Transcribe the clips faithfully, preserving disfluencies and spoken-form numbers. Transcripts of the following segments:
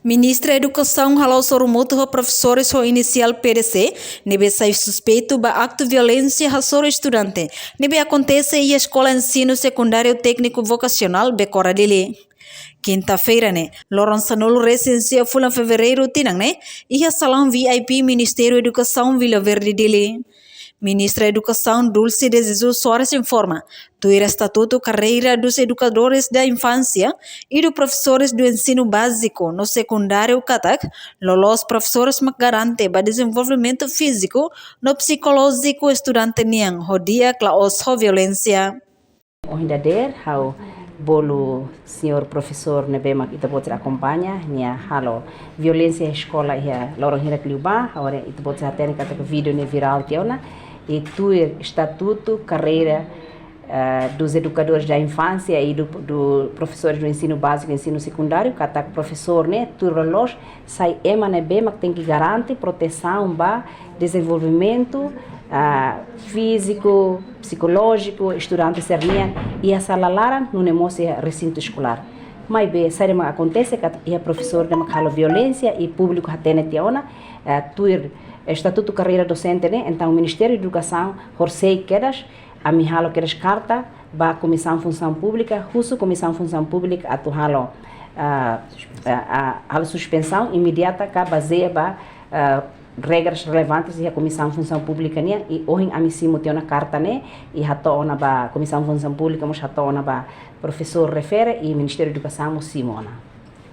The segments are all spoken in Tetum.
Ministra Edukasaun halo sorumutu ho profesores ho inisiál P D C ne'ebé sai suspeitu ba aktu violénsia hasoru estudante ne'ebé akontese iha Eskola Ensinu Sekundáriu Tékniku Vokasionál Becora Dili. Kinta-feira ne'e, loron sanulu-resin-sia fulan Fevereiru tinan ne'e, iha salaun V I P Ministériu Edukasaun Vila Verde Dili. Ministra Edukasaun Dulce de Jesus Soares informa, tuir Estatutu Carreira dos Educadores da Infância e dos Professores do Ensino Básico no Secundáriu katak, loloos profesores mak garante ba dezenvolvimentu fíziku no psikolójiku estudante nian, hodi la'ós ho violénsia. Ohin dadeer, ha'u bolu señór profesór ne'ebé mak ita-boot sira akompaña, nia halo violénsia eskola iha loron hirak liubá, agora ita-boot sira hatene katak vídeo ne'e virál tiha ona, i tuir Estatutu Carreira, eh, dos Educadores da Infância e do, do Professores do Ensino Básico e Ensino Secundário, katak profesór ne'e, tuir loloos, sai ema ne'ebé mak tenke garante protesaun ba dezenvolvimentu, ah, fíziku, psikolójiku estudante sira-nian, iha sala laran, nune'e mós iha resintu eskolár. Maibé, saida mak akontese katak iha profesór ida mak halo violénsia i públiku hatene tiha ona, eh, tuir Estatutu Carreira Docente ne'e, entaun Ministériu Edukasaun horisehik kedas, ami halo kedas karta ba Komisaun Funsaun Públika, husu Komisaun Funsaun Públika atu halo, ah, ah, ah, halo suspensaun imediata ka bazeia ba, ah, regras relevantes iha Komisaun Funsaun Públika nian, i ohin ami simu tiha ona karta ne'e, i hato'o ona ba Komisaun Funsaun Públika, mós hato'o ona ba profesór refere, i Ministériu Edukasaun mós simu ona.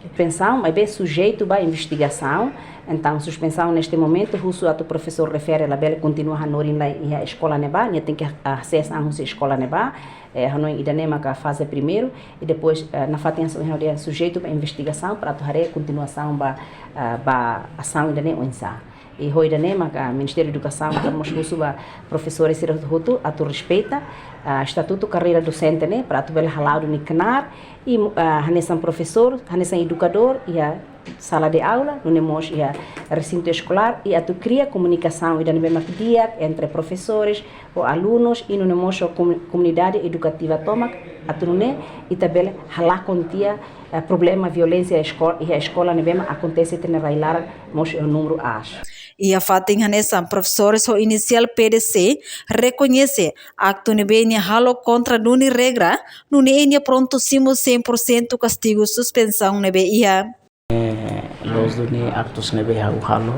Suspensaun, maibé sujeitu ba investigasaun, entaun suspensaun neste momentu, husu atu profesór refere labele kontinua hanorin lai iha eskola ne'ebá, nia tenke, ah, ses an husi eskola ne'ebá, eh, hanoin ida-ne'e maka faze primeiru, i depois, eh, nafatin hanesan ohin ha'u dehan sujeitu ba investigasaun para atu haree kontinuasaun ba, eh, ba asaun ida-ne'e oinsá. I ho ida-ne'e maka Ministériu Edukasaun maka mós husu ba profesores sira hotu atu respeita, ah, Estatutu Carreira Docente ne'e, para atu bele hala'o duni knaar, i, ah, hanesan profesór, hanesan edukadór, iha sala de aula, nune'e mós iha resintu eskolár, i atu kria komunikasaun ida ne'ebé mak di'ak entre profesores ho alunus, i nune'e mós ho komu-, komunidade edukativa tomak, atu nune'e ita bele halakon tiha, eh, problema violénsia esko-, iha eskola ne'ebé mak akontese tiha ona iha rai-laran mós iha númeru aas. Iha fatin hanesan, profesores ho inisiál P D C rekoñese aktu ne'ebé nia halo kontra duni regra, nune'e nia prontu simu cem por cento kastigu suspensaun ne'ebé iha. Eh, loos duni aktus ne'ebé ha'u halo,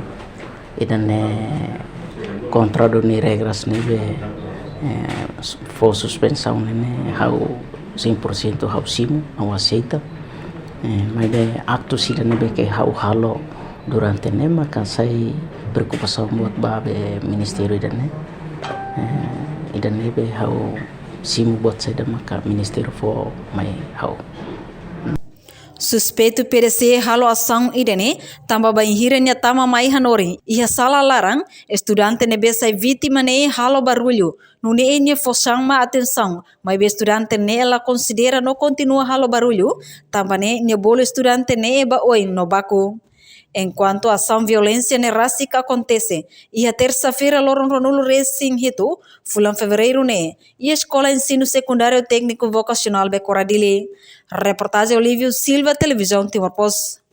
ida-ne'e kontra duni regras ne'ebé, eh, fó suspensaun ne'e, ha'u cem por cento ha'u simu, ha'u aseita. Eh, maibé aktus ida ne'ebé ke ha'u halo durante ne'e maka sai preokupasaun boot ba be ministériu ida-ne'e. Eh, ida-ne'ebé ha'u simu buat saida maka ministériu fó mai ha'u. Suspeitu P D C halo asaun ida-ne'e tanba bainhira nia tama mai hanorin iha sala laran, estudante ne'ebé sai vítima ne'e halo barullu, nune'e nia fó xama atensaun, maibé estudante ne'e la konsidera no kontinua halo barullu, tanba ne'e nia bolu estudante ne'e ba oin no baku. Enkuantu asaun violénsia ne'e rasik akontese iha tersa-feira loron ruanulu-resin-hitu fulan Fevereiru ne'e, iha Eskola Ensinu Sekundáriu Tékniku Vokasionál Becora Dili. Reportajen Olívio Silva, Televizaun Timor Post.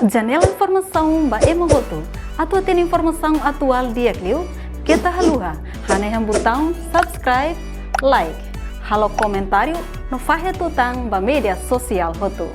Janela informasaun ba ema hotu. Atu hatene informasaun atuál di'ak liu, keta haluha hanehan butaun subscribe, like, halo komentáriu no fahe tutan ba média sosiál hotu.